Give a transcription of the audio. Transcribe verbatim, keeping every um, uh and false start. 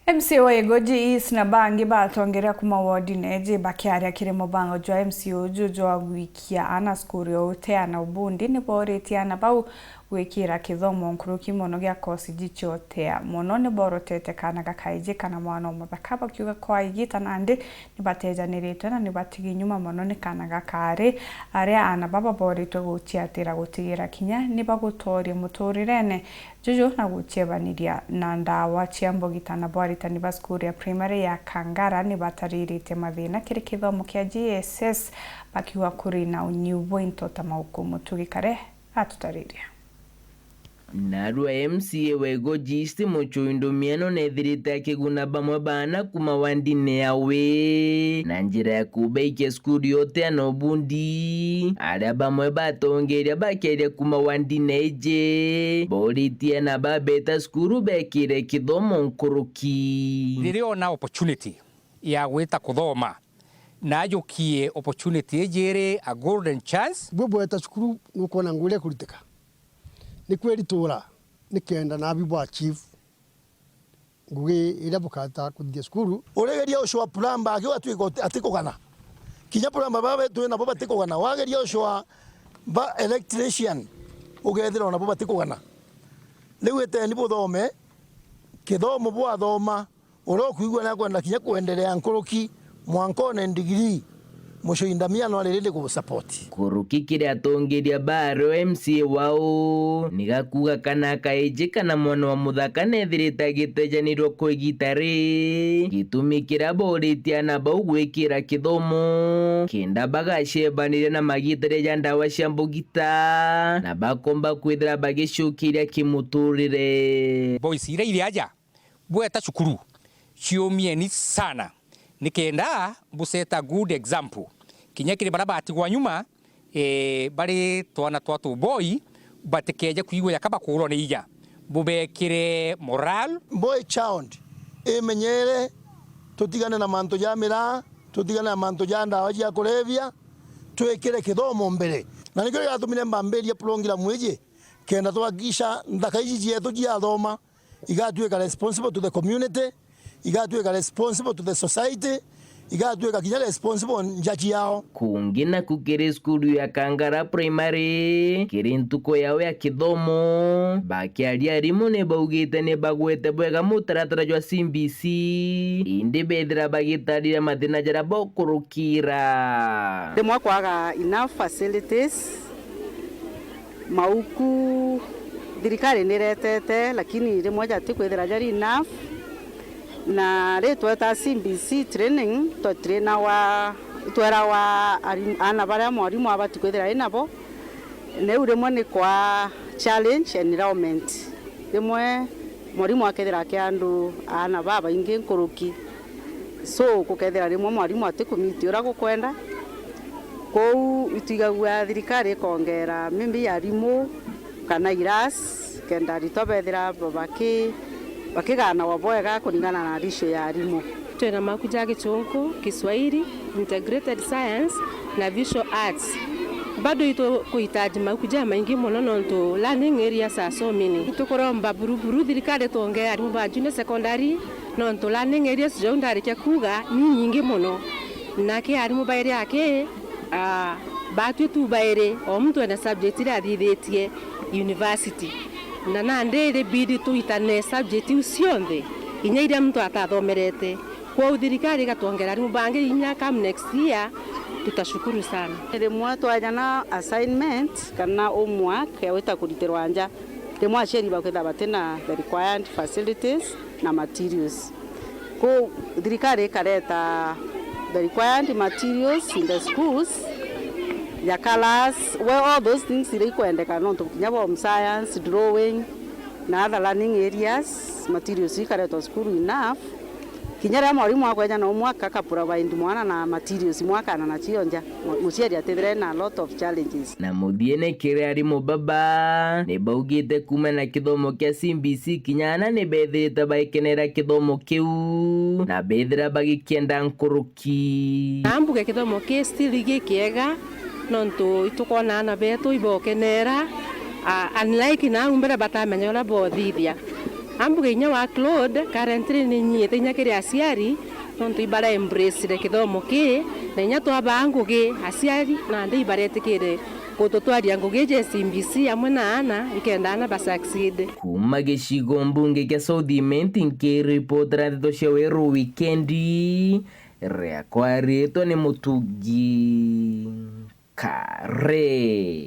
M C A wa Igoji East na bangi batongeria kuma wodine iji bakiaria kiri mubango jwa M C A uju jwa gwikia ana cukuru ya utea na ubundi, ni booritie ana bau gwikira kithomo nkuruki mono gia kosi ji cia utea. Mono ni borotete kana ga kaiji kana mwana o muthaka, bakiuga kwa igita nandi ni batejaniritwe na ni batigi nyuma mono ni kana ga kaari. Aria ana baba boritwe guciatira gutigira kinya ni bagutooria muturirene juju na guciebaniria na ndawa cia mbugita. Nabo aritani ba cukuru ya primary ya Kangara ni batariritie mathina kiri kithomo kia G S S, bakiuga kuri na unyiu bwa into ta mauku. Mutugi Kare atutariria. Narua M C A wa Igoji East Muchui Ndumiano nethirite akiguna bamwe baana kuma wandine yawe na njira ya kubaikia cukuru yote ya Nobundi, aria bamwe batongeria bakiaria kuma wandine iji boritie na babeta cukuru bekire kithomo nkuruki. Riria ona opportunity ya gwita kuthoma, najukie opportunity iji iri a golden chance. Bwe bweta cukuru nukwona ngugi iria ikuriteka. Ni kwiritura nikenda nabi bwa achieve ngugi iria bukata kuthithia cukuru. Urigeria ucwa plumber akiuga atuika uti-, atikugana. Kinya plumber baba twi nabo batikugana. Wageria ucwa ba electrician, ugethira o nabo batikugana. Riu iteni buthome, kithomo bwathoma, uria ukwigua ni akwenda kinya kwenderea nkuruki mwanka one ndigiri, Mucui Ndamiano ari ready kugusupport. Nkuruki kiri atongeria ba ario M C A wao, ni gakuuga kana kaiji kana mwana wa muthaka nethirite agitejanirwa kwa igita ri, gitumi kiria boritie ana bau gwikira kithomo, kenda bagacebaniria na magitaria ja ndawa cia mbugita, na bakomba kwithira bagicukiria kimuturire. Boys iria iri aja, bweta cukuru, ciumieni sana, nikenda buseta good example kinya kiri baria batigwa nyuma, eh, bari twana twa tuboi, batikeje kwigua jaka bakurwa ni ija, bubekire moral. Boy child, imenyere, tutigane na mantu ja miraa, tutigane na mantu ja ndawa cia kulevya, twikire kithomo mbere. Na nikio gigatumire mbambiria program iji, kenda twakikisha nthaka iji cietu ciathoma, igatuika responsible to the community, igatuika responsible to the society, igatuika kinya responsible nja ciao. Kungi naku kiri cukuru ya Kangara Primary, kiri ntuku yao ya kithomo, bakiaria arimu ni baugite ni bagwete bwega mutaratara jwa C B C, indi bethira bagitarira mathina jaria bokurukira. Rimwe kwaga enough facilities, mauku thirikari ni iretete, lakini rimwe jatikwithira jari enough. Na ri tweta C B C training, twatrainawa, twerawa ari-, aana baria mwarimu abati kwithira ari nabo. Neu rimwe ni kwa challenge enrollment. Rimwe mwarimu akethira aki andu aana babaingi nkuruki. So, gukethira rimwe mwarimu atikumiti uria gukwenda. Kwou itwigagua thirikari ikongera maybe arimu kana irasi, kenda aritwa bethira baki-, bakiganawa bwega kuringana na ratio ya arimu. Twina maku ja Gichunku, Kiswahili, Integrated Science na Visual Arts. Bado itukuhitaji maku jamaingi mono nontu learning areas are so many. Tukuromba buru buru thirikari twongere arimu ba junior secondary, nontu learning areas jau ndarikia kuuga ni nyingi mono. Nake arimu bairi aki, ah, batwi tu bairi, o muntu ena subject iria athithitie university. Na nandi iri bidi tuitane subject iu cionthe, inya iria muntu atathomerete. Kwou thirikari igatwongera arimu bangi inya come next year, tutashukuru sana. Rimwe twaja na assignment kana homework ya gwita kuritirwa nja, rimwe aciari bakwithira batina the required facilities na materials. Kwou thirikari ikareta the required materials in the schools, ya colours, well, all those things iria ikwendeka, nontu kinya home science, drawing, na other learning areas, materials ikaretwa cukuru enough. Kinya riria mwarimu akweja na homework, aka provide mwana na materials imwe akana nacio nja, mu-, muciari atithire na a lot of challenges. Na muthiene kiri arimu baba, ni baugite kuuma na kithomo kia C B C kinya ana ni bethirite bagikenera kithomo kiu, na bethira bagikienda nkuruki. Na mbuge kithomo ki still gi kiega, nontu itukwona aana betu ibokenera, ah, unlike nau mbere batamenya uria bothithia. Ambuge inya workload currently ni nyiite inya kiri aciari, nontu ibara embracire kithomo kii, na inya twabaa ngugi aciari nandi ibaretikire gututwaria ngugi iji C B C amwe na aana, nkenda aana ba succeed. Kuuma gicigo mbunge kia South Imenti, nkiripotera ndeto cia weru wikendi, riakwa ritwa ni Mutugi Kare.